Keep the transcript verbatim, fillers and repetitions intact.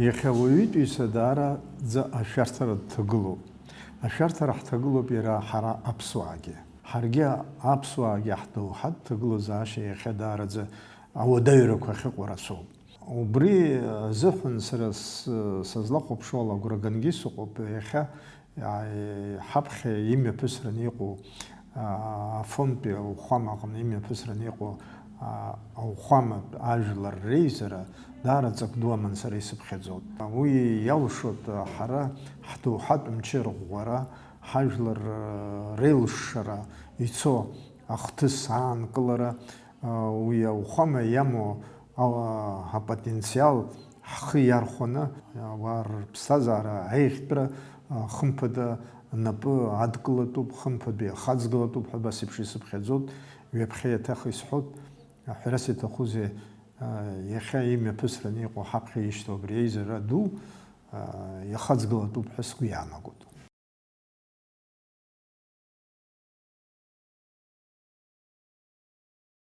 Иахьа ауаҩытәыҩса даараӡа ашәарҭара дҭагылоуп. Ашәарҭара ҳҭагылоуп иара ҳара аԥсуаагьы. Ҳаргьы аԥсуаагьы ҳдоуҳатә ҭагылазаашьа иахьа даараӡа ауадаҩрақәа ахьыҟоу рацәоуп. Убри азыҳәан сара с-, сызлахәаԥшуала агәра гангьы сыҟоуп, иахьа, а, ҳаԥхьа имҩаԥысраны иҟоу, а, Афонтәи ауахәама аҟны имҩаԥысраны иҟоу, а, ауахәаматә ажәлар реизара даара ҵак ду аман сара исыԥхьаӡоит. Уи иалшоит, а, ҳара ҳдоуҳатә мчы рӷәӷәара, ҳажәлар, а, реилышшара, ицо ахҭыс аанкылара, а, уи ауахәама иамоу, а, апотенциал ҳхы иархәаны, ауаа рыԥсҭазаара аиӷьтәра, а, хымԥада напы адкылатәуп, хымԥада иахаҵгылатәуп ҳәа абас еиԥш исыԥхьаӡоит, ҩаԥхьа иаҭах исҳәоит, ҳәарас иаҭахузеи, а, иахьа имҩаԥысраны иҟоу ҳаԥхьа ишьҭоу абри аизара ду, а, иахаҵгылатәуп ҳәа сгәы иаанагоит.